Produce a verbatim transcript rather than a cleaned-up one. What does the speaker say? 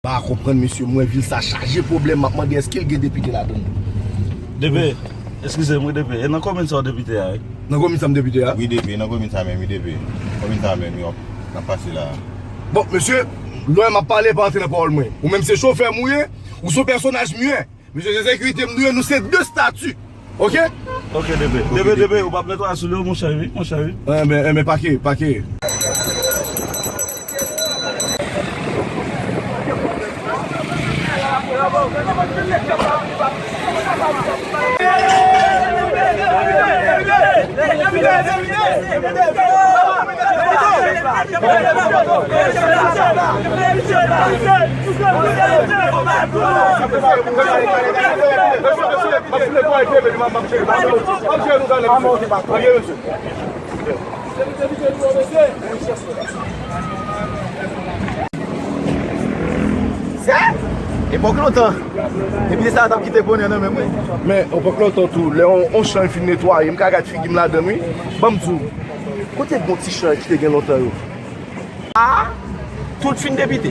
Pa konprann, mesye, m wè vil sa chaje pwoblèm, m ap mande èske l gen depite ladan l. Depe, eskize m, wi, Depe. E nan komin sa w depite a, wi? Nan komin sa m depite a? Wi, Depe, nan komin sa menm, wi, Depe. Komin sa menm, wi, n ap pase la. Bon, mesye, lè m ap pale, pa antre nan pawòl mwen. Ou menm se chofè m ou ye, ou se yon pèsonaj m ye. Mesye, se sekirite m nou ye, nou se de stati. Oke? Oke, Depe. Depe, Depe, ou p ap netwaye soulye w, monchè, wi, monchè, wi. Enben, enben, pake, pake. Sa? Epòk lontan. Epi sa t ap kite bonè nan men mwen. Men, epòk lontan tou, lè on, on chan fin netwaye, m ka gad figi m ladan l, wi. Ban m di w, kote bon ti chan ki te gen lontan yo? Ah, tout fin depite.